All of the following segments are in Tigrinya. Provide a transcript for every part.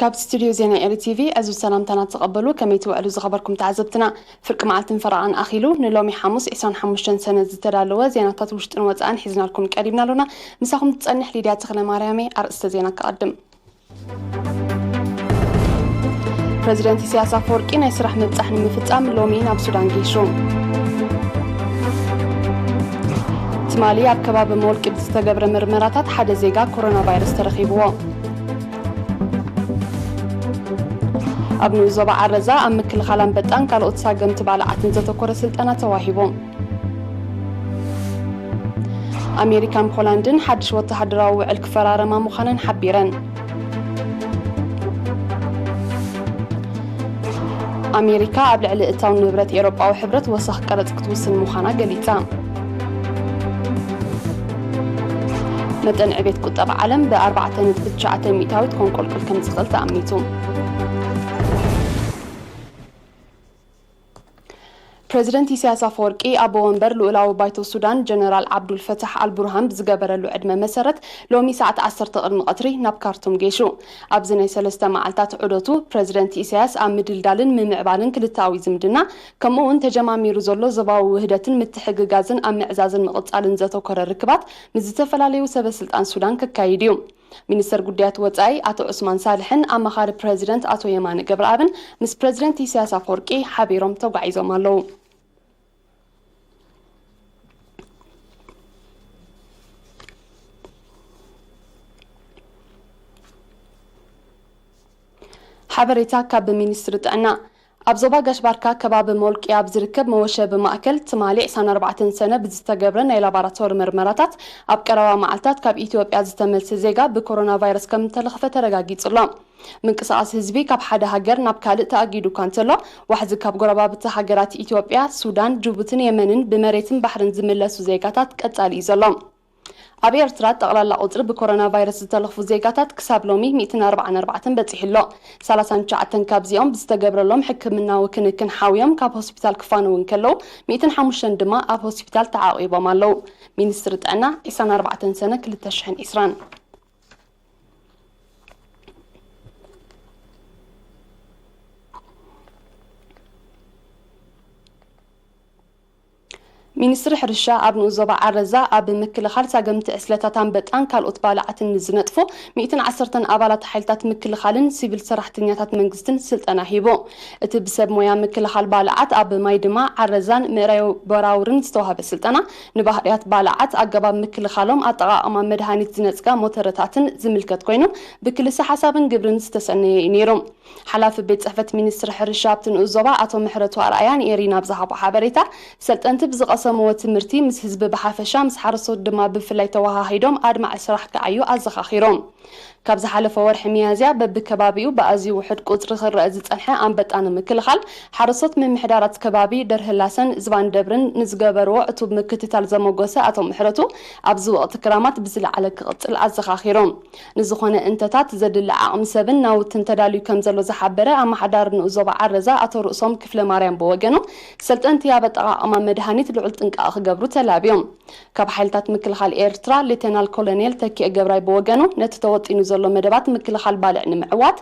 ካብ ስቱድዮ ዜና ኤሪ ቲቪ ዕዙዝ ሰላምታና ተቐበሉ። ከመይ ትውዕሉ ዝኸበርኩም ተዓዘብትና? ፍርቂ መዓልትን ፈረቓን ኣኺሉ ንሎሚ ሓሙስ ዕስራን ሓሙሽተን ሰነ ዝተዳለወ ዜናታት ውሽጥን ወጻእን ሒዝናልኩም ቀሪብና ኣሎና። ምሳኹም ትጸንሕ ሊድያ ተኽለ ማርያም እየ። ኣርእስተ ዜና ክቐድም። ፕረዚደንት ኢሳያስ ኣፈወርቂ ናይ ስራሕ ምብጻሕ ንምፍጻም ሎሚ ናብ ሱዳን ገይሹ። ትማሊ ኣብ ከባቢ መወልቂ ብዝተገብረ ምርመራታት ሓደ ዜጋ ኮሮና ቫይረስ ተረኺብዎ። ኣብ ንኡስ ዞባ ዓረዛ ኣብ ምክልኻል ኣንበጣን ካልኦት ሳገምቲ ባልዓትን ዘተኮረ ስልጠና ተዋሂቡ። ኣሜሪካን ፖላንድን ሓድሽ ወተሃደራዊ ውዕል ክፈራረማ ምዃነን ሓቢረን። ኣሜሪካ ኣብ ልዕሊ እታው ንብረት ኤውሮጳዊ ሕብረት ወሰኽ ቀረጽ ክትውስን ምዃና ገሊጻ። መጠን ዕቤት ቁጠባ ዓለም ብ ኣርባዕተ ነጥቢ ትሽዓተ ሚእታዊት ከንቆልቁል ከም ዝኽእል ተኣሚቱ። ፕረዚደንት ኢሳያስ ኣፈወርቂ ኣቦ ወንበር ልኡላዊ ባይቶ ሱዳን ጀነራል ዓብዱል ፈታሕ ኣልቡርሃን ብዝገበረሉ ዕድመ መሰረት ሎሚ ሰዓት ዓሰርተ ቅድሚ ቀትሪ ናብ ካርቱም ገይሹ። ኣብዚ ናይ ሰለስተ መዓልታት ዑደቱ ፕረዚደንት ኢሳያስ ኣብ ምድልዳልን ምምዕባልን ክልተኣዊ ዝምድና ከምኡ እውን ተጀማሚሩ ዘሎ ዞባዊ ውህደትን ምትሕግጋዝን ኣብ ምዕዛዝን ምቕጻልን ዘተኮረ ርክባት ምስ ዝተፈላለዩ ሰበ ስልጣን ሱዳን ክካይድ እዩ። ሚኒስተር ጉዳያት ወጻኢ ኣቶ ዑስማን ሳልሕን ኣማኻሪ ፕረዚደንት ኣቶ የማነ ገብረኣብን ምስ ፕረዚደንት ኢሳያስ ኣፈወርቂ ሓቢሮም ተጓዒዞም ኣለዉ። ሓበሬታ ካብ ሚኒስትሪ ጥዕና። ኣብ ዞባ ጋሽ ባርካ ከባቢ ሞልቂ ኣብ ዝርከብ መወሸቢ ማእከል ትማሊ ዕስራን ኣርባዕተን ሰነ ብዝተገብረ ናይ ላቦራቶሪ ምርመራታት ኣብ ቀረባ መዓልታት ካብ ኢትዮጵያ ዝተመልሰ ዜጋ ብኮሮና ቫይረስ ከም እተለኽፈ ተረጋጊጹ ኣሎ። ምንቅስቓስ ህዝቢ ካብ ሓደ ሃገር ናብ ካልእ ተኣጊዱ እኳ እንተሎ፣ ዋሕዚ ካብ ጎረባብቲ ሃገራት ኢትዮጵያ፣ ሱዳን፣ ጅቡትን የመንን ብመሬትን ባሕርን ዝምለሱ ዜጋታት ቀጻሊ እዩ ዘሎ። ኣብ ኤርትራ ጠቕላላ ቁጽሪ ብኮሮና ቫይረስ ዝተለኽፉ ዜጋታት ክሳብ ሎሚ ሚእትን ኣርባዓን ኣርባዕተን በጺሑ ኣሎ። ሰላሳን ትሽዓተን ካብዚኦም ብዝተገብረሎም ሕክምናዊ ክንክን ሓውዮም ካብ ሆስፒታል ክፋነዉ እንከለዉ፣ ሚእትን ሓሙሽተን ድማ ኣብ ሆስፒታል ተዓቒቦም ኣለዉ። ሚኒስትሪ ጥዕና ዕስራን ኣርባዕተን ሰነ ክልተ ሽሕን ዕስራን። ሚኒስትሪ ሕርሻ ኣብ ንኡስ ዞባ ዓረዛ ኣብ ምክልኻል ሳገምቲ ዕስለታት ኣንበጣን ካልኦት ባልዓትን ንዝነጥፉ ሚእትን ዓሰርተን ኣባላት ሓይልታት ምክልኻልን ሲቪል ሰራሕተኛታት መንግስትን ስልጠና ሂቡ። እቲ ብሰብ ሞያ ምክልኻል ባልዓት ኣብ ማይ ድማ ዓረዛን ምእራይ በራውርን ዝተዋህበ ስልጠና ንባህርያት ባልዓት፣ ኣገባብ ምክልኻሎም፣ ኣጠቓቕማ መድሃኒት ዝነጽጋ ሞተረታትን ዝምልከት ኮይኑ ብክልሰ ሓሳብን ግብርን ዝተሰነየ እዩ ነይሩ። ሓላፊ ቤት ጽሕፈት ሚኒስትሪ ሕርሻ ኣብቲ ንኡስ ዞባ ኣቶ ምሕረቱ ኣርኣያ ንኤሪና ኣብ ዝሃቦ ሓበሬታ፣ ሰልጠንቲ ብዝቐሰምዎ ትምህርቲ ምስ ህዝቢ ብሓፈሻ ምስ ሓረስቶት ድማ ብፍላይ ተወሃሂዶም ኣድማዒ ስራሕ ክዓዩ ኣዘኻኺሮም። ካብ ዝሓለፈ ወርሒ ሚያዝያ በብከባቢኡ ብኣዝዩ ውሑድ ቁጽሪ ክረአ ዝጸንሐ ኣንበጣ ንምክልኻል ሓረስቶት ምምሕዳራት ከባቢ ደርህላሰን ዝባን ደብርን ንዝገበርዎ ዕቱብ ምክትታል ዘመጎሰ ኣቶ ምሕረቱ፣ ኣብዚ ወቕቲ ክራማት ብዝለዓለ ክቕጽል ኣዘኻኺሮም። ንዝኾነ እንተታት ዘድሊ ዓቕሚ ሰብን ናውትን ተዳልዩ ከም ዘሎ ዝሓበረ ኣመሓዳሪ ንኡስ ዞባ ዓረዛ ኣቶ ርእሶም ክፍለ ማርያም ብወገኑ፣ ሰልጠንቲ ኣብ ኣጠቓቕማ መድሃኒት ልዑል ጥንቃቐ ክገብሩ ተላብዮም። ካብ ሓይልታት ምክልኻል ኤርትራ ሌተናል ኮሎኔል ተኪኤ ገብራይ ብወገኑ፣ ነቲ ተወጢኑ ዘሎ መደባት ምክልኻል ባልዕ ንምዕዋት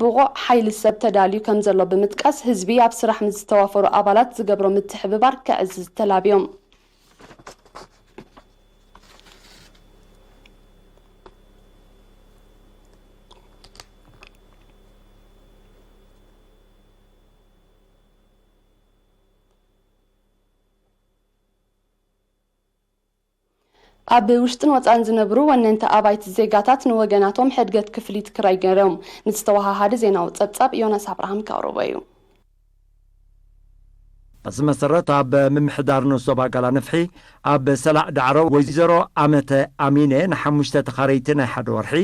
ብቑዕ ሓይሊ ሰብ ተዳልዩ ከም ዘሎ ብምጥቃስ፣ ህዝቢ ኣብ ስራሕ ምስ ዝተዋፈሩ ኣባላት ዝገብሮ ምትሕብባር ከዕዝዝ ተላብዮም። ኣብ ውሽጥን ወጻእን ዝነብሩ ወነንቲ ኣባይቲ ዜጋታት ንወገናቶም ሕድገት ክፍሊት ክራይ ገይሮም። ንዝተወሃሃደ ዜናዊ ጸብጻብ ዮናስ ኣብርሃም ከቕርቦ እዩ። በዚ መሰረት ኣብ ምምሕዳር ንኡስ ዞባ ጋላ ንፍሒ ኣብ ሰላዕ ዳዕሮ ወይዘሮ ኣመተ ኣሚነ ንሓሙሽተ ተኻረይቲ ናይ ሓደ ወርሒ፣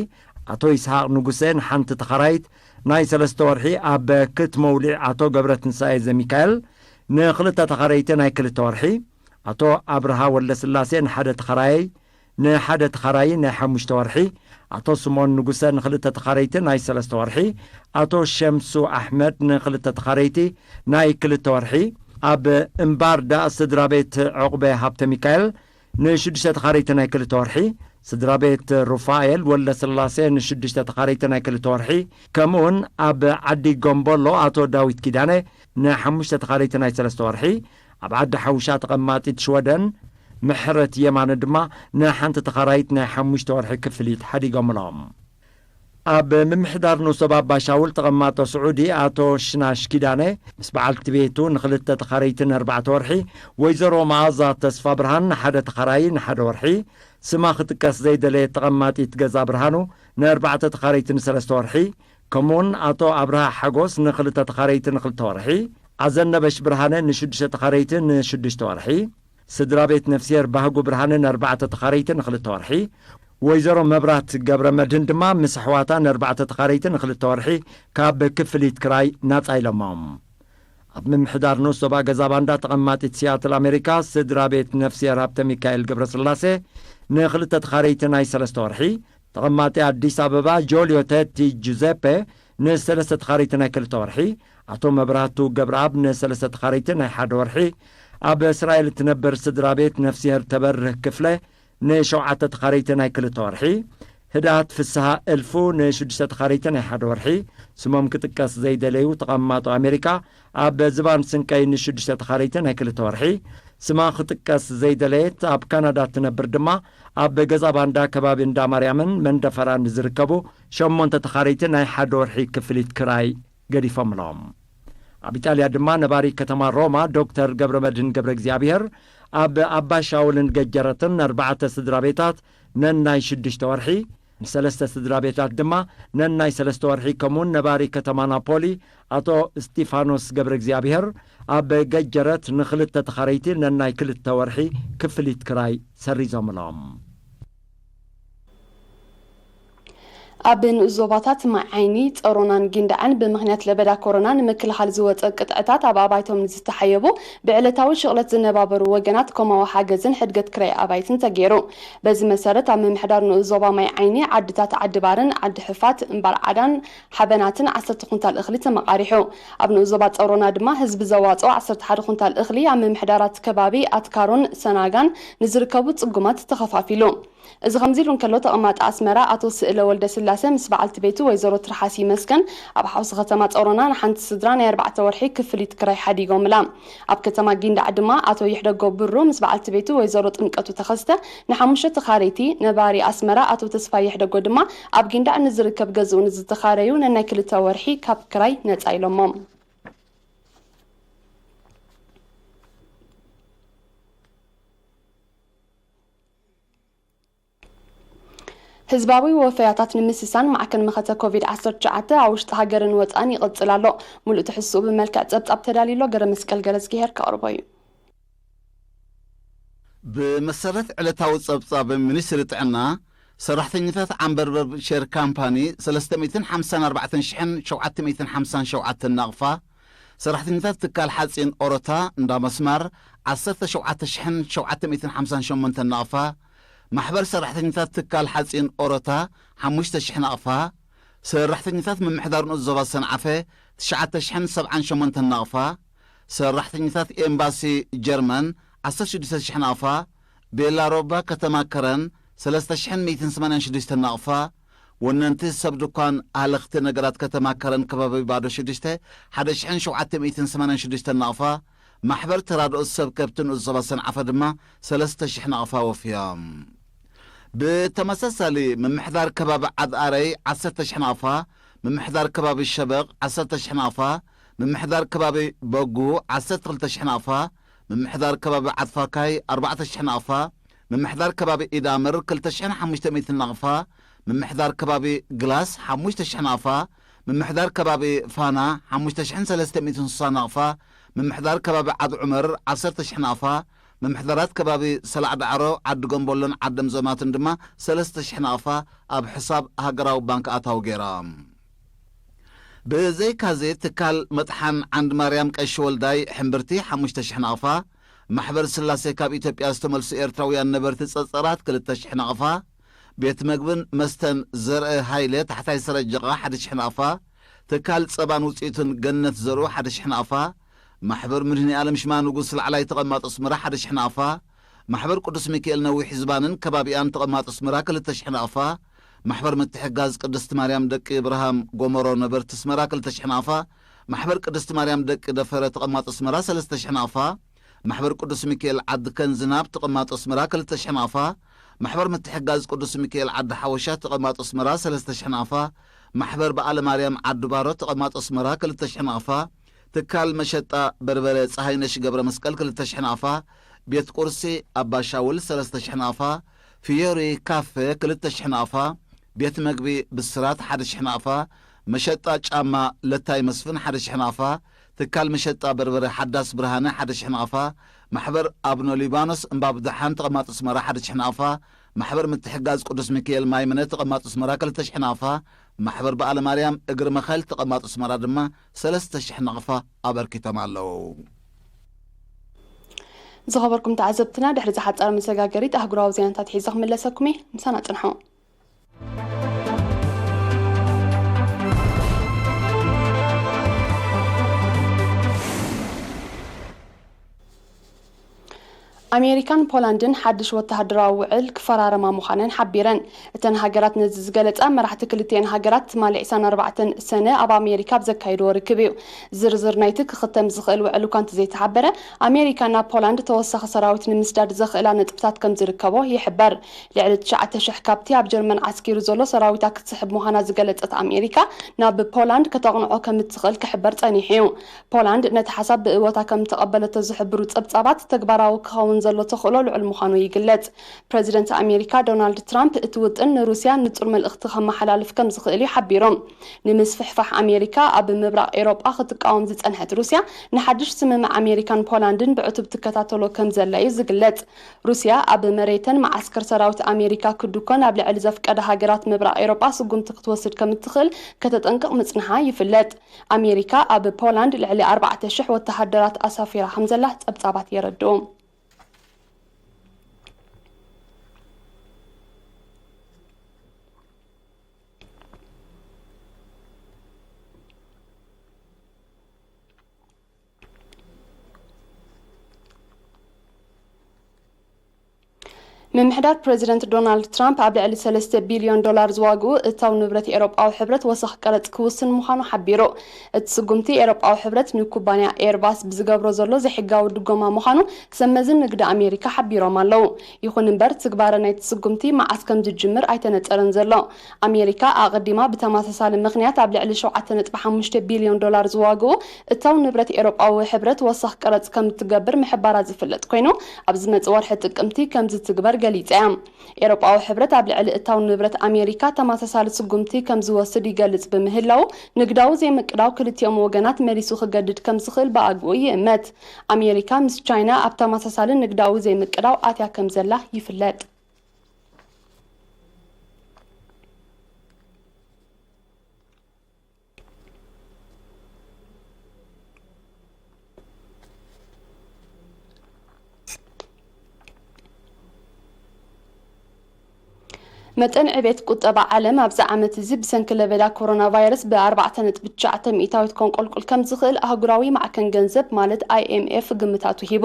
ኣቶ ይስሃቕ ንጉሰ ንሓንቲ ተኻራይት ናይ ሰለስተ ወርሒ፣ ኣብ ክት መውሊዕ ኣቶ ገብረትንሳኤ ዘሚካኤል ንኽልተ ተኻረይቲ ናይ ክልተ ወርሒ፣ ኣቶ ኣብርሃ ወልደስላሴ ንሓደ ተኻራያይ ንሓደ ተኻራዪ ናይ ሓሙሽተ ወርሒ፣ ኣቶ ስምኦን ንጉሰ ንኽልተ ተኻረይቲ ናይ ሰለስተ ወርሒ፣ ኣቶ ሸምሱ ኣሕመድ ንኽልተ ተኻረይቲ ናይ ክልተ ወርሒ፣ ኣብ እምባርዳ ስድራ ቤት ዑቕበ ሃብተ ሚካኤል ንሽዱሽተ ተኻረይቲ ናይ ክልተ ወርሒ፣ ስድራ ቤት ሩፋኤል ወልደስላሴ ንሽዱሽተ ተኻረይቲ ናይ ክልተ ወርሒ፣ ከምኡውን ኣብ ዓዲ ጎምቦሎ ኣቶ ዳዊት ኪዳነ ንሓሙሽተ ተኻረይቲ ናይ ሰለስተ ወርሒ፣ ኣብ ዓዲ ሓውሻ ተቐማጢት ሽወደን ምሕረት የማነ ድማ ንሓንቲ ተኻራይት ናይ ሓሙሽተ ወርሒ ክፍሊት ሓዲጎምሎም። ኣብ ምምሕዳር ንኡስ ዞባ ኣባሻውል ተቐማጦ ስዑዲ ኣቶ ሽናሽ ኪዳነ ምስ በዓልቲ ቤቱ ንኽልተ ተኻረይቲ ንኣርባዕተ ወርሒ፣ ወይዘሮ መኣዛ ተስፋ ብርሃን ንሓደ ተኻራዪ ንሓደ ወርሒ፣ ስማ ክጥቀስ ዘይደለየት ተቐማጢት ገዛ ብርሃኑ ንኣርባዕተ ተኻረይቲ ንሰለስተ ወርሒ፣ ከምኡውን ኣቶ ኣብርሃ ሓጎስ ንኽልተ ተኻረይቲ ንኽልተ ወርሒ፣ ኣዘነበሽ ብርሃነ ንሽዱሽተ ተኻረይቲ ንሽዱሽተ ወርሒ፣ ስድራ ቤት ነፍስሄር ባህጉ ብርሃነ ንኣርባዕተ ተኻረይቲ ንኽልተ ወርሒ፣ ወይዘሮ መብራት ገብረ መድህን ድማ ምስ ኣሕዋታ ንኣርባዕተ ተኻረይቲ ንኽልተ ወርሒ ካብ ክፍሊት ክራይ ናጻ ኢሎሞም። ኣብ ምምሕዳር ንኡስ ዞባ ገዛ ባንዳ ተቐማጢት ሲያትል ኣሜሪካ ስድራ ቤት ነፍስሄር ሃብተ ሚካኤል ገብረስላሴ ንኽልተ ተኻረይቲ ናይ ሰለስተ ወርሒ፣ ተቐማጢ ኣዲስ ኣበባ ጆልዮ ተቲ ጁዘፔ ንሰለስተ ተኻረይቲ ናይ ክልተ ወርሒ፣ ኣቶ መብራህቱ ገብረኣብ ንሰለስተ ተኻረይቲ ናይ ሓደ ወርሒ፣ ኣብ እስራኤል እትነብር ስድራ ቤት ነፍስሄር ተበርህ ክፍለ ንሸውዓተ ተኻረይቲ ናይ ክልተ ወርሒ፣ ህድኣት ፍስሃ እልፉ ንሽዱሽተ ተኻረይቲ ናይ ሓደ ወርሒ፣ ስሞም ክጥቀስ ዘይደለዩ ተቐማጦ ኣሜሪካ ኣብ ዝባን ስንቀይ ንሽዱሽተ ተኻረይቲ ናይ ክልተ ወርሒ፣ ስማ ክጥቀስ ዘይደለየት ኣብ ካናዳ እትነብር ድማ ኣብ ገዛ ባንዳ ከባቢ እንዳ ማርያምን መንደፈራን ዝርከቡ ሸሞንተ ተኻረይቲ ናይ ሓደ ወርሒ ክፍሊት ክራይ ገዲፎምሎም። ኣብ ኢጣልያ ድማ ነባሪ ከተማ ሮማ ዶክተር ገብረ መድህን ገብረ እግዚኣብሔር ኣብ ኣባሻውልን ገጀረትን ኣርባዕተ ስድራ ቤታት ነናይ ሽዱሽተ ወርሒ፣ ንሰለስተ ስድራ ቤታት ድማ ነናይ ሰለስተ ወርሒ፣ ከምኡውን ነባሪ ከተማ ናፖሊ ኣቶ እስጢፋኖስ ገብረ እግዚኣብሔር ኣብ ገጀረት ንኽልተ ተኻረይቲ ነናይ ክልተ ወርሒ ክፍሊት ክራይ ሰሪዞምሎም። ኣብ ንኡስ ዞባታት ማይ ዓይኒ፣ ጸሮናን ጊንዳዕን ብምኽንያት ለበዳ ኮሮና ንምክልኻል ዝወጸ ቅጥዕታት ኣብ ኣባይቶም ንዝተሓየቡ ብዕለታዊ ሽቕለት ዝነባበሩ ወገናት ኮማዊ ሓገዝን ሕድገት ክራይ ኣባይትን ተገይሩ። በዚ መሰረት ኣብ ምምሕዳር ንኡስ ዞባ ማይ ዓይኒ ዓድታት ዓዲ ባርን ዓዲ ሕፋት እምባር ዓዳን ሓበናትን ዓሰርተ ኩንታል እኽሊ ተመቓሪሑ። ኣብ ንኡስ ዞባ ጸሮና ድማ ህዝቢ ዘዋጽኦ ዓሰርተ ሓደ ኩንታል እኽሊ ኣብ ምምሕዳራት ከባቢ ኣትካሮን ሰናጋን ንዝርከቡ ጽጉማት ተኸፋፊሉ። እዚ ከምዚ ኢሉ እንከሎ፣ ተቐማጢ ኣስመራ ኣቶ ስእለ ወልደስላሴ ምስ በዓልቲ ቤቱ ወይዘሮ ትርሓስ ይመስገን ኣብ ሓውሲ ከተማ ጸሮና ንሓንቲ ስድራ ናይ ኣርባዕተ ወርሒ ክፍሊት ክራይ ሓዲጎምላ። ኣብ ከተማ ጊንዳዕ ድማ ኣቶ ይሕደጎ ብሩ ምስ በዓልቲ ቤቱ ወይዘሮ ጥምቀቱ ተኸስተ ንሓሙሽተ ተኻረይቲ፣ ነባሪ ኣስመራ ኣቶ ተስፋ ይሕደጎ ድማ ኣብ ጊንዳዕ ንዝርከብ ገዝኡ ንዝተኻረዩ ነናይ ክልተ ወርሒ ካብ ክራይ ነጻ ኢሎሞም። ህዝባዊ ወፈያታት ንምስሳን ማዕከን መኸተ ኮቪድ ዓሰርተ ትሽዓተ ኣብ ውሽጢ ሃገርን ወጻእን ይቕጽል ኣሎ። ሙሉእ ትሕዝትኡ ብመልክዕ ጸብጻብ ተዳልዩ ኣሎ። ገረ መስቀል ገረዝግሄር ከቕርቦ እዩ። ብመሰረት ዕለታዊ ጸብጻብ ሚኒስትሪ ጥዕና፣ ሰራሕተኛታት ዓንበርበብ ሼር ካምፓኒ ሰለስተ ሚእትን ሓምሳን ኣርባዕተን ሽሕን ሸውዓተ ሚእትን ሓምሳን ሸውዓተን ናቕፋ፣ ሰራሕተኛታት ትካል ሓጺን ኦሮታ እንዳ መስማር ዓሰርተ ሸውዓተ ሽሕን ሸውዓተ ሚእትን ሓምሳን ሸሞንተን ናቕፋ፣ ማሕበር ሰራሕተኛታት ትካል ሓጺን ኦሮታ ሓሙሽተ ሽሕ ናቕፋ፣ ሰራሕተኛታት ምምሕዳር ንኡስ ዞባ ሰንዓፈ ትሽዓተ ሽሕን ሰብዓን ሸሞንተን ናቕፋ፣ ሰራሕተኛታት ኤምባሲ ጀርመን ዓሰርተ ሽዱሽተ ሽሕ ናቕፋ፣ ቤላ ሮባ ከተማ ከረን ሰለስተ ሽሕን ሚእትን ሰማንያን ሽዱሽተን ናቕፋ፣ ወነንቲ ሰብ ድኳን ኣለኽቲ ነገራት ከተማ ከረን ከባቢ ባዶ ሽዱሽተ ሓደ ሽሕን ሸውዓተ ሚእትን ሰማንያን ሽዱሽተን ናቕፋ፣ ማሕበር ተራድኦ ሰብ ከብቲ ንኡስ ዞባ ሰንዓፈ ድማ ሰለስተ ሽሕ ናቕፋ ወፍዮም። ብተመሳሳሊ ምምሕዳር ከባቢ ዓድኣረይ ዓሰርተ ሽሕ ናቕፋ፣ ምምሕዳር ከባቢ ሸበቕ ዓሰርተ ሽሕ ናቕፋ፣ ምምሕዳር ከባቢ በጉ ዓሰርተ ክልተ ሽሕ ናቕፋ፣ ምምሕዳር ከባቢ ዓድፋካይ ኣርባዕተ ሽሕ ናቕፋ፣ ምምሕዳር ከባቢ ኢዳምር ክልተ ሽሕን ሓሙሽተ ሚእትን ናቕፋ፣ ምምሕዳር ከባቢ ግላስ ሓሙሽተ ሽሕ ናቕፋ፣ ምምሕዳር ከባቢ ፋና ሓሙሽተ ሽሕን ሰለስተ ሚእትን ስሳ ናቕፋ፣ ምምሕዳር ከባቢ ዓድ ዑመር ዓሰርተ ሽሕ ናቕፋ፣ ምምሕዳራት ከባቢ ሰላዕ ዳዕሮ፣ ዓዲ ጎምቦሎን ዓደም ዘማትን ድማ ሰለስተ ሽሕ ናቕፋ ኣብ ሕሳብ ሃገራዊ ባንክ ኣታዊ ገይሮም። ብዘይካዚ ትካል መጥሓን ዓንድ ማርያም ቀሺ ወልዳይ ሕምብርቲ ሓሙሽተ ሽሕ ናቕፋ፣ ማሕበር ስላሴ ካብ ኢትዮጵያ ዝተመልሱ ኤርትራውያን ነበርቲ ጸጸራት ክልተ ሽሕ ናቕፋ፣ ቤት መግብን መስተን ዘርአ ሃይለ ታሕታይ ሰረጀቓ ሓደ ሽሕ ናቕፋ፣ ትካል ጸባን ውጽኢቱን ገነት ዘርኡ ሓደ ሽሕ ናቕፋ፣ ማሕበር ምድህኒ ዓለም ሽማ ንጉስ ላዕላይ ተቐማጦ ኣስመራ ሓደ ሽሕ ናቕፋ፣ ማሕበር ቅዱስ ሚካኤል ነዊሕ ዝባንን ከባቢኣን ተቐማጦ ኣስመራ ክልተ ሽሕ ናቕፋ፣ ማሕበር ምትሕጋዝ ቅድስት ማርያም ደቂ እብርሃም ጎመሮ ነበርቲ ኣስመራ ክልተ ሽሕ ናቕፋ፣ ማሕበር ቅድስት ማርያም ደቂ ደፈረ ተቐማጦ ኣስመራ ሰለስተ ሽሕ ናቕፋ፣ ማሕበር ቅዱስ ሚካኤል ዓዲ ከንዝናብ ተቐማጦ ኣስመራ ክልተ ሽሕ ናቕፋ፣ ማሕበር ምትሕጋዝ ቅዱስ ሚካኤል ዓዲ ሓወሻ ተቐማጦ ኣስመራ ሰለስተ ሽሕ ናቕፋ፣ ማሕበር በዓለ ማርያም ዓዲ ባሮ ተቐማጦ ኣስመራ ክልተ ሽሕ ናቕፋ፣ ትካል መሸጣ በርበረ ፀሃይነሽ ገብረ መስቀል ክልተ ሽሕ ናቕፋ፣ ቤት ቁርሲ ኣባ ሻውል ሰለስተ ሽሕ ናቕፋ፣ ፍዮሪ ካፌ ክልተ ሽሕ ናቕፋ፣ ቤት መግቢ ብስራት ሓደ ሽሕ ናቕፋ፣ መሸጣ ጫማ ለታይ መስፍን ሓደ ሽሕ ናቕፋ፣ ትካል መሸጣ በርበረ ሓዳስ ብርሃነ ሓደ ሽሕ ናቕፋ፣ ማሕበር ኣብኖ ሊባኖስ እምባብ ደሓን ተቐማጦ ኣስመራ ሓደ ሽሕ ናቕፋ፣ ማሕበር ምትሕጋዝ ቅዱስ ሚካኤል ማይምነ ተቐማጦ ኣስመራ ክልተ ሽሕ ናቕፋ፣ ማሕበር በዓለ ማርያም እግሪ መኸል ተቐማጦ ኣስመራ ድማ ሰለስተ ሽሕ ናቕፋ ኣበርኪቶም ኣለዉ። ዝኸበርኩም ተዓዘብትና፣ ድሕሪ ዝሓጸረ መሰጋገሪት ኣህጉራዊ ዜናታት ሒዘ ክምለሰኩም እየ። ምሳና ጽንሑ። ኣሜሪካን ፖላንድን ሓድሽ ወተሃደራዊ ውዕል ክፈራረማ ምዃነን ሓቢረን። እተን ሃገራት ነዚ ዝገለጻ፣ መራሕቲ ክልቲኤን ሃገራት ትማሊ ዕስራን ኣርባዕተን ሰነ ኣብ ኣሜሪካ ኣብ ዘካየድዎ ርክብ እዩ። ዝርዝር ናይቲ ክኽተም ዝኽእል ውዕል እኳ እንተዘይተሓበረ፣ ኣሜሪካ ናብ ፖላንድ ተወሳኺ ሰራዊት ንምስዳድ ዘኽእላ ነጥብታት ከም ዝርከቦ ይሕበር። ልዕሊ ትሽዓተ ሽሕ ካብቲ ኣብ ጀርመን ዓስኪሩ ዘሎ ሰራዊታ ክትስሕብ ምዃና ዝገለጸት ኣሜሪካ፣ ናብ ፖላንድ ከተቕንዖ ከም እትኽእል ክሕበር ጸኒሑ እዩ። ፖላንድ ነቲ ሓሳብ ብእወታ ከም እተቐበለቶ ዝሕብሩ ጸብጻባት፣ ተግባራዊ ክኸውን ዘሎ ተኽእሎ ልዑል ምዃኑ ይግለጽ። ፕረዚደንት ኣሜሪካ ዶናልድ ትራምፕ፣ እቲ ውጥን ንሩስያ ንጹር መልእኽቲ ከመሓላልፍ ከም ዝኽእል እዩ ሓቢሩ። ንምስፍሕፋሕ ኣሜሪካ ኣብ ምብራቕ ኤውሮጳ ክትቃወም ዝጸንሐት ሩስያ፣ ንሓድሽ ስምምዕ ኣሜሪካን ፖላንድን ብዕቱብ ትከታተሎ ከም ዘላ እዩ ዝግለጽ። ሩስያ ኣብ መሬተን መዓስከር ሰራዊት ኣሜሪካ ክድኮን ኣብ ልዕሊ ዘፍቀዳ ሃገራት ምብራቕ ኤውሮጳ ስጉምቲ ክትወስድ ከም እትኽእል ከተጠንቅቕ ምጽንሓ ይፍለጥ። ኣሜሪካ ኣብ ፖላንድ ልዕሊ ኣርባዕተ ሽሕ ወተሃደራት ኣሳፊራ ከም ዘላ ጸብጻባት የረድኡ። ምምሕዳር ፕረዚደንት ዶናልድ ትራምፕ ኣብ ልዕሊ ሰለስተ ቢልዮን ዶላር ዝዋግኡ እታው ንብረት ኤውሮጳዊ ሕብረት ወሰኽ ቀረጽ ክውስን ምዃኑ ሓቢሩ። እቲ ስጉምቲ ኤውሮጳዊ ሕብረት ንኩባንያ ኤርባስ ብዝገብሮ ዘሎ ዘይሕጋዊ ድጎማ ምዃኑ ሰብ መዚ ንግዲ ኣሜሪካ ሓቢሮም ኣለዉ። ይኹን እምበር፣ ትግባረ ናይቲ ስጉምቲ መዓስ ከም ዝጅምር ኣይተነጸረን ዘሎ። ኣሜሪካ ኣቐዲማ ብተመሳሳሊ ምኽንያት ኣብ ልዕሊ ሸውዓተ ነጥቢ ሓሙሽተ ቢልዮን ዶላር ዝዋግኡ እታው ንብረት ኤውሮጳዊ ሕብረት ወሰኽ ቀረጽ ከም እትገብር ምሕባራ ዝፍለጥ ኮይኑ፣ ኣብ ዝመጽእ ወርሒ ጥቅምቲ ከም ዝትግበር ገሊጻ እያ። ኤውሮጳዊ ሕብረት ኣብ ልዕሊ እታው ንብረት ኣሜሪካ ተመሳሳሊ ስጉምቲ ከም ዝወስድ ይገልጽ ብምህላው፣ ንግዳዊ ዘይምቅዳው ክልቲኦም ወገናት መሊሱ ክገድድ ከም ዝኽእል ብኣግኡ ይእመት። ኣሜሪካ ምስ ቻይና ኣብ ተመሳሳሊ ንግዳዊ ዘይምቅዳው ኣትያ ከም ዘላ ይፍለጥ። መጠን ዕቤት ቁጠባ ዓለም ኣብዚ ዓመት እዚ ብሰንኪ ለበዳ ኮሮና ቫይረስ ብ ኣርባዕተ ነጥቢ ትሽዓተ ሚእታዊት ከንቆልቁል ከም ዝኽእል ኣህጉራዊ ማዕከን ገንዘብ ማለት ኣይ ኤም ኤፍ ግምታቱ ሂቡ።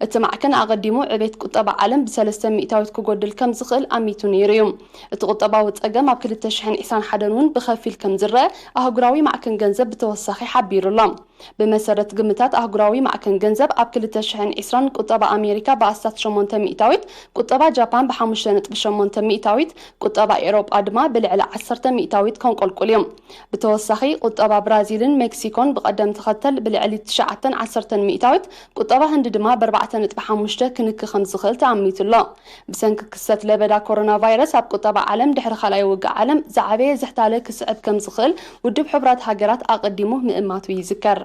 እቲ ማዕከን ኣቐዲሙ ዕቤት ቁጠባ ዓለም ብሰለስተ ሚእታዊት ክጎድል ከም ዝኽእል ኣሚቱ ነይሩ እዩ። እቲ ቁጠባዊ ጸገም ኣብ ክልተ ሽሕን ዕስራን ሓደን እውን ብኸፊል ከም ዝረአ ኣህጉራዊ ማዕከን ገንዘብ ብተወሳኺ ሓቢሩ ኣሎ። ብመሰረት ግምታት ኣህጉራዊ ማዕከን ገንዘብ፣ ኣብ ክልተ ሽሕን ዕስራን ቁጠባ ኣሜሪካ ብኣስታት ሸሞንተ ሚእታዊት፣ ቁጠባ ጃፓን ብሓሙሽተ ነጥቢ ሸሞንተ ሚእታዊት፣ ቁጠባ ኤውሮጳ ድማ ብልዕሊ ዓሰርተ ሚእታዊት ከንቆልቁል እዩ። ብተወሳኺ፣ ቁጠባ ብራዚልን ሜክሲኮን ብቐደም ተኸተል ብልዕሊ ትሽዓተን ዓሰርተን ሚእታዊት፣ ቁጠባ ህንዲ ድማ ብኣርባዕተ ነጥቢ ሓሙሽተ ክንኪ ከም ዝኽእል ተኣሚቱ ኣሎ። ብሰንኪ ክስተት ለበዳ ኮሮና ቫይረስ ኣብ ቁጠባ ዓለም ድሕሪ ካልኣይ ውግእ ዓለም ዝዓበየ ዝሕታለ ክስዕብ ከም ዝኽእል ውድብ ሕቡራት ሃገራት ኣቐዲሙ ምእማቱ ይዝከር።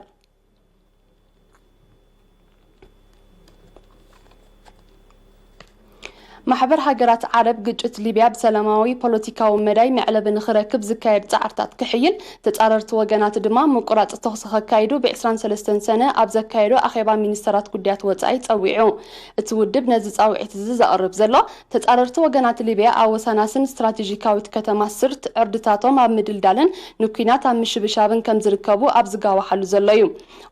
ማሕበር ሃገራት ዓረብ ግጭት ሊብያ ብሰላማዊ ፖለቲካዊ መዳይ መዕለቢ ንኽረክብ ዝካየድ ጻዕርታት ክሕይል፣ ተጻረርቲ ወገናት ድማ ምቁራጽ ተኹሲ ከካይዱ ብ ዕስራን ሰለስተን ሰነ ኣብ ዘካየዶ ኣኼባ ሚኒስተራት ጉዳያት ወጻኢ ጸዊዑ። እቲ ውድብ ነዚ ጻውዒት እዚ ዘቕርብ ዘሎ፣ ተጻረርቲ ወገናት ሊብያ ኣብ ወሰናስን ስትራቴጂካዊት ከተማ ስርት ዕርድታቶም ኣብ ምድልዳልን ንኲናት ኣብ ምሽብሻብን ከም ዝርከቡ ኣብ ዝጋዋሓሉ ዘሎ እዩ።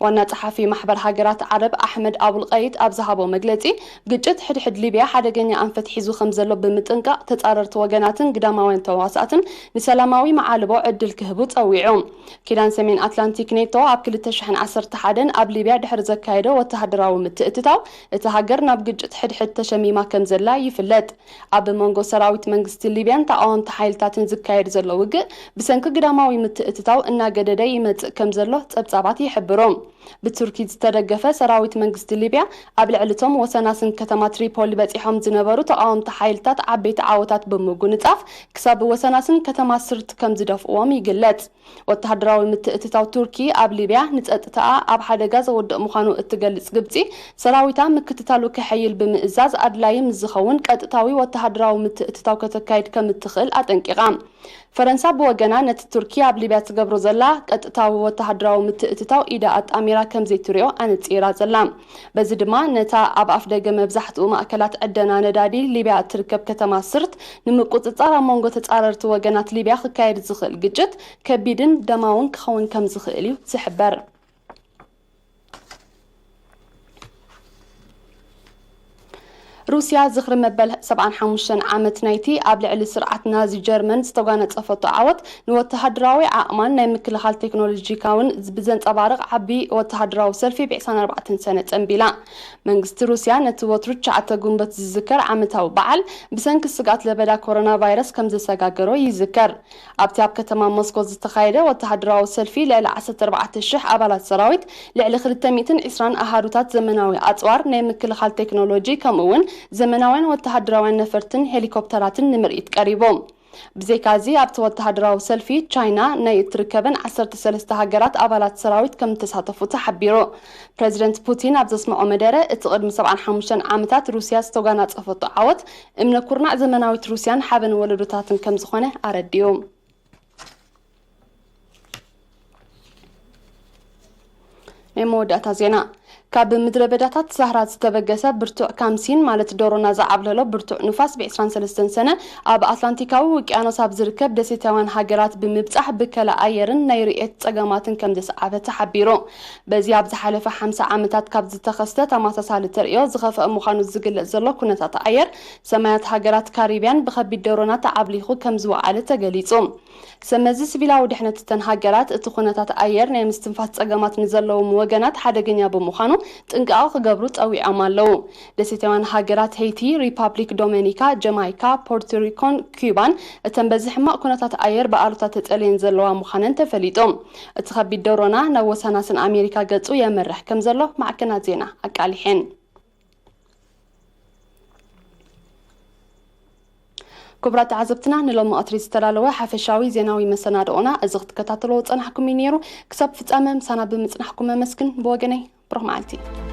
ዋና ጸሓፊ ማሕበር ሃገራት ዓረብ ኣሕመድ ኣቡልቀይድ ኣብ ዝሃቦ መግለጺ፣ ግጭት ሕድሕድ ሊብያ ሓደገኛ ኣንፈት ሒዙ ከም ዘሎ ብምጥንቃቕ፣ ተጻረርቲ ወገናትን ግዳማውያን ተዋሳእትን ንሰላማዊ መዓልቦ ዕድል ክህቡ ጸዊዑ። ኪዳን ሰሜን ኣትላንቲክ ኔቶ ኣብ ክልተ ሽሕን ዓሰርተ ሓደን ኣብ ሊብያ ድሕሪ ዘካየዶ ወተሃደራዊ ምትእትታው፣ እታ ሃገር ናብ ግጭት ሕድሕድ ተሸሚማ ከም ዘላ ይፍለጥ። ኣብ መንጎ ሰራዊት መንግስቲ ሊብያን ተቓወምቲ ሓይልታትን ዝካየድ ዘሎ ውግእ፣ ብሰንኪ ግዳማዊ ምትእትታው እናገደደ ይመጽእ ከም ዘሎ ጸብጻባት ይሕብሩ። ብቱርኪ ዝተደገፈ ሰራዊት መንግስቲ ሊብያ ኣብ ልዕሊ እቶም ወሰናስን ከተማ ትሪፖሊ በጺሖም ዝነበሩ ተቓወምቲ ሓይልታት ዓበይቲ ዓወታት ብምጉንጻፍ፣ ክሳብ ወሰናስን ከተማ ስርት ከም ዝደፍእዎም ይግለጽ። ወተሃደራዊ ምትእትታው ቱርኪ ኣብ ሊብያ ንጸጥታኣ ኣብ ሓደጋ ዘወድቕ ምዃኑ እትገልጽ ግብጺ፣ ሰራዊታ ምክትታሉ ከሐይል ብምእዛዝ ኣድላዪ ምስ ዝኸውን ቀጥታዊ ወተሃደራዊ ምትእትታው ከተካይድ ከም እትኽእል ኣጠንቂቓ። ፈረንሳ ብወገና ነቲ ቱርኪ ኣብ ሊብያ ትገብሮ ዘላ ቀጥታዊ ወተሃደራዊ ምትእትታው ኢዳ ኣጣሚራ ከም ዘይትሪኦ ኣነጺራ ዘላ። በዚ ድማ ነታ ኣብ ኣፍደገ መብዛሕትኡ ማእከላት ዕደና ነዳዲ ሊብያ እትርከብ ከተማ ስርት ንምቁጽጻር ኣብ መንጎ ተጻረርቲ ወገናት ሊብያ ክካየድ ዝኽእል ግጭት ከቢድን ደማውን ክኸውን ከም ዝኽእል እዩ ዝሕበር። ሩስያ ዝኽሪ መበል ሰብዓን ሓሙሽተን ዓመት ናይቲ ኣብ ልዕሊ ስርዓት ናዚ ጀርመን ዝተጓነጸፈቶ ዓወት ንወተሃደራዊ ዓቕማን ናይ ምክልኻል ቴክኖሎጂካውን ብዘንጸባርቕ ዓቢ ወተሃደራዊ ሰልፊ ብ ዕስራን ኣርባዕተን ሰነ ጸንቢላ። መንግስቲ ሩስያ ነቲ ወትሩ ትሽዓተ ጉንበት ዝዝከር ዓመታዊ በዓል ብሰንኪ ስግኣት ለበዳ ኮሮና ቫይረስ ከም ዘሰጋገሮ ይዝከር። ኣብቲ ኣብ ከተማ ሞስኮ ዝተኻየደ ወተሃደራዊ ሰልፊ ልዕሊ ዓሰርተ ኣርባዕተ ሽሕ ኣባላት ሰራዊት፣ ልዕሊ ክልተ ሚእትን ዕስራን ኣሃዱታት ዘመናዊ ኣጽዋር ናይ ምክልኻል ቴክኖሎጂ፣ ከምኡ እውን ዘመናውያን ወተሃደራውያን ነፈርትን ሄሊኮፕተራትን ንምርኢት ቀሪቡ። ብዘይካዚ ኣብቲ ወተሃደራዊ ሰልፊ ቻይና ናይ እትርከበን ዓሰርተ ሰለስተ ሃገራት ኣባላት ሰራዊት ከም እተሳተፉ ተሓቢሩ። ፕረዚደንት ፑቲን ኣብ ዘስምዖ መደረ፣ እቲ ቅድሚ ሰብዓን ሓሙሽተን ዓመታት ሩስያ ዝተጓናጸፈቶ ዓወት እምነ ኩርናዕ ዘመናዊት ሩስያን ሓበን ወለዶታትን ከም ዝኾነ ኣረዲኡ። ናይ መወዳእታ ዜና። ካብ ምድረ በዳታት ሳህራ ዝተበገሰ ብርቱዕ ካምሲን፣ ማለት ዶሮና ዝዓብለሎ ብርቱዕ ንፋስ፣ ብ ዕስራን ሰለስተን ሰነ ኣብ ኣትላንቲካዊ ውቅያኖስ ኣብ ዝርከብ ደሴታውያን ሃገራት ብምብጻሕ ብከላ ኣየርን ናይ ርእየት ጸገማትን ከም ዘስዓበ ተሓቢሩ። በዚ ኣብ ዝሓለፈ ሓምሳ ዓመታት ካብ ዝተኸስተ ተመሳሳሊ ተርእዮ ዝኸፍአ ምዃኑ ዝግለጽ ዘሎ ኩነታት ኣየር፣ ሰማያት ሃገራት ካሪብያን ብኸቢድ ዶሮና ተዓብሊኹ ከም ዝወዓለ ተገሊጹ። ሰመዚ ሲቪላዊ ድሕነት እተን ሃገራት፣ እቲ ኩነታት ኣየር ናይ ምስትንፋስ ጸገማት ንዘለዎም ወገናት ሓደገኛ ብምዃኑ ጥንቃቐ ክገብሩ ጸዊዖም ኣለዉ። ደሴታውያን ሃገራት ሄይቲ፣ ሪፓብሊክ ዶሜኒካ፣ ጀማይካ፣ ፖርቶሪኮን ኪዩባን እተን በዚ ሕማቕ ኩነታት ኣየር ብኣሉታ ተጸልየን ዘለዋ ምዃነን ተፈሊጡ። እቲ ከቢድ ደሮና ናብ ወሰናስን ኣሜሪካ ገጹ የምርሕ ከም ዘሎ ማዕከናት ዜና ኣቃሊሐን። ክቡራት ተዓዘብትና፣ ንሎሚ ቀትሪ ዝተዳለወ ሓፈሻዊ ዜናዊ መሰናድኦና እዚ ክትከታተልዎ ጸናሕኩም እዩ ነይሩ። ክሳብ ፍጻመ ምሳና ብምጽናሕኩም ኣመስግን። ብወገነይ ብሩኽ መዓልቲ።